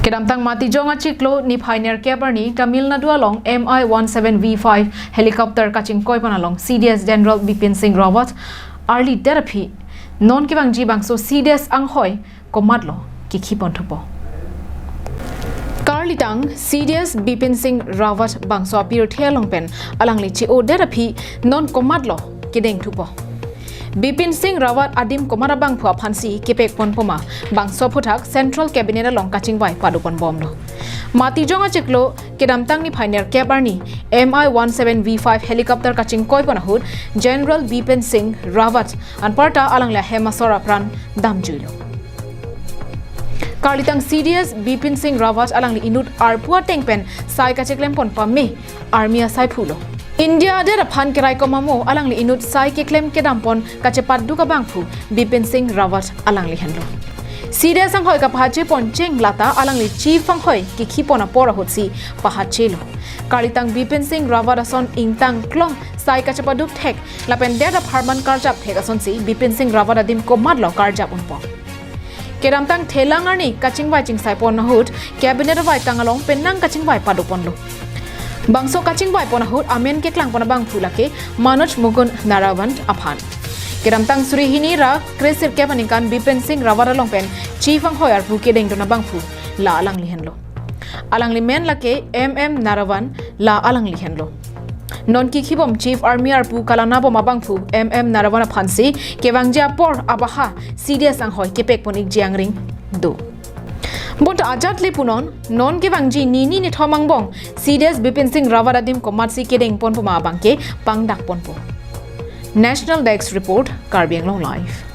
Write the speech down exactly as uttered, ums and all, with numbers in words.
Kedamtang Matijong achiklo niphai nerkep arni Tamil Nadu along M I one seven V five helicopter kachingkoi pon along C D S General Bipin Singh Rawat arli det aphi non kevangji bangso C D S anghoi komatlo kikhi pon thupo. Karlitang C D S Bipin Singh Rawat bangso apirthe along pen alangli chi-o det aphi non komatlo kedeng thupo. Bipin Singh Rawat adim komat abangphu aphansi kepek pon poma bangso aphuthak Central Cabinet along kachingvai pado pon bomlo. Matijong achiklo kedamtang niphai nerkep arni M I one seven V five helicopter kachingkoi pon ahut General Bipin Singh Rawat anparta alangli ahem asor apran damjuilo. Karlitang C D S Bipin Singh Rawat alangli inut arpu ateng pen sai kacheklem pon pame army asaiphulo. India adet aphan keraikom amo alangli inut sai keklem kedam pon kachepatduk abangphu Bipin Singh Rawat alangli henlo. C D S anghoi kapahache pon cheng lata alangli chief anghoi kikhi pon apor ahutsi pahachelo. Karlitang Bipin Singh Rawat ason ingtang klong sai kachepatduk thek lapen det apharman karjap thek asonsi Bipin Singh Rawat adim komatlo karjap unpo. Kedamtang thelang arni kachingvai chingsai pon ahut Cabinet avaitang along penang kachingvai pado ponlo. Bangso kachingvai pon ahut amen keklang pon abangphu lake Manoj Mukund Narawan aphan. Kedamtang suri hini ra kresirkep aningkan Bipin Singh Rawat along pen chief anghoi arpu kedengdun abangphu la alangli henlo. Alangli men lake M M Narawan la alangli henlo. Non kikhi bom chief army arpu kalana bom abangphu M M Narawan aphansi kevangji apor abaha C D S anghoi kepek pon ikji angring do. Bonta ajat le punon non kevangji nini nithom angbong C D S Bipin Singh Rawat adim komatsi kedeng pon poma abangke pangdak ponpo. National Desk Report, Karbi Anglong Live.